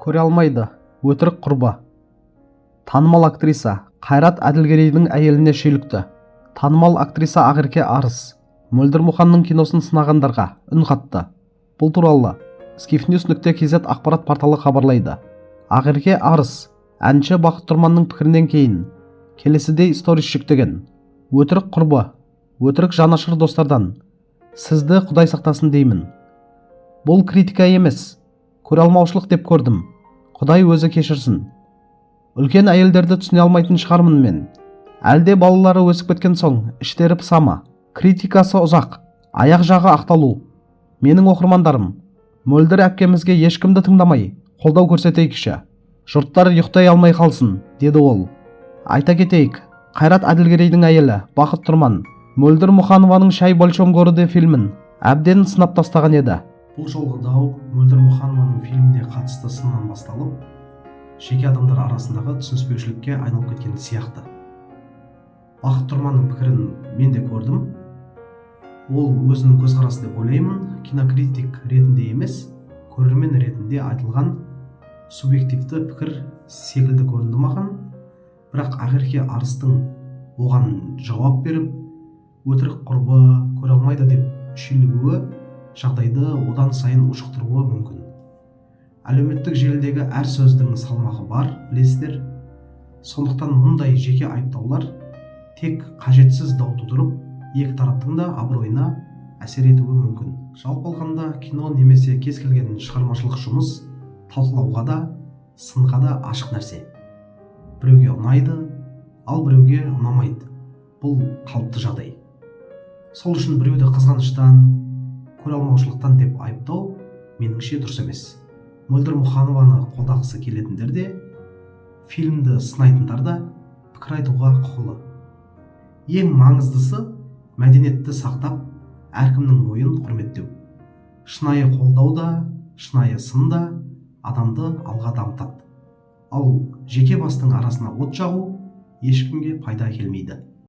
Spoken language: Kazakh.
Көре алмайды, өтірік құрбы. Танымал актриса Қайрат Әділгерейдің әйеліне шүйлікті. Танымал актриса Ақерке Арыс Мөлдір Мұханның киносын сынағандарға үн қатты. Бұл туралы скифньюс.kz ақпарат порталы хабарлайды. Ақерке Арыс әнші Бақыт Тұрманның пікірінен кейін келесідей сторис жүктеген: «Өтірік құрбы, өтірік жанашыр достардан сізді Құдай сақтасын деймін. Бұл критика емес, көре алмаушылық деп көрдім. Құдай өзі кешірсін. Үлкен әйелдерді түсіне алмайтын шығармын мен. Әлде балалары өсіп кеткен соң іштері пыса ма? Критикасы ұзақ, аяқ жағы ақталу. Менің оқырмандарым, Мөлдір әпкемізге ешкімді тыңдамай қолдау көрсетейікші. Жұрттар ұйықтай алмай қалсын», – деді ол. Айта кетейік, Қайрат Әділгерейдің әйелі Бақыт Тұрман Мөлдір Мұханованың «Чай в большом городе» фильмін әбден сынап тастаған еді. Бұл жолғы дау Мөлдір Мұханованың фильміне қатысты сыннан басталып, жеке адамдар арасындағы түсініспеушілікке айналып кеткен сияқты. Бақыт Тұрманның пікірін мен де көрдім. Ол өзінің көзқарасы деп ойлаймын. Кинокритик ретінде емес, көрермен ретінде айтылған субъективті пікір секілді көрінді маған. Бірақ Ақерке Арыстың оған жауап беріп, өтірік құрбы, көре алмайды деп шүйлігуі жағдайды одан сайын ушықтыруы мүмкін. Әлеуметтік желідегі әр сөздің салмағы бар, білесіздер. Сондықтан мұндай жеке айыптаулар тек қажетсіз дау тудырып, екі тараптың да абыройына әсер етуі мүмкін. Жалпы алғанда, кино немесе кез келген шығармашылық жұмыс талқылауға да, сынға да ашық нәрсе. Біреуге ұнайды, ал біреуге ұнамайды. Бұл қалыпты жағдай. Сол үшін біреуді қызғаныштан, көре алмаушылықтан деп айыптау, меніңше, дұрыс емес. Мөлдір Мұханованы қолдағысы келетіндер де, фильмді сынайтындар да пікір айтуға құқылы. Ең маңыздысы – мәдениетті сақтап, әркімнің ойын құрметтеу. Шынайы қолдау да, шынайы сын да адамды алға дамытады. Ал жеке бастың арасына от жағу ешкімге пайда әкелмейді.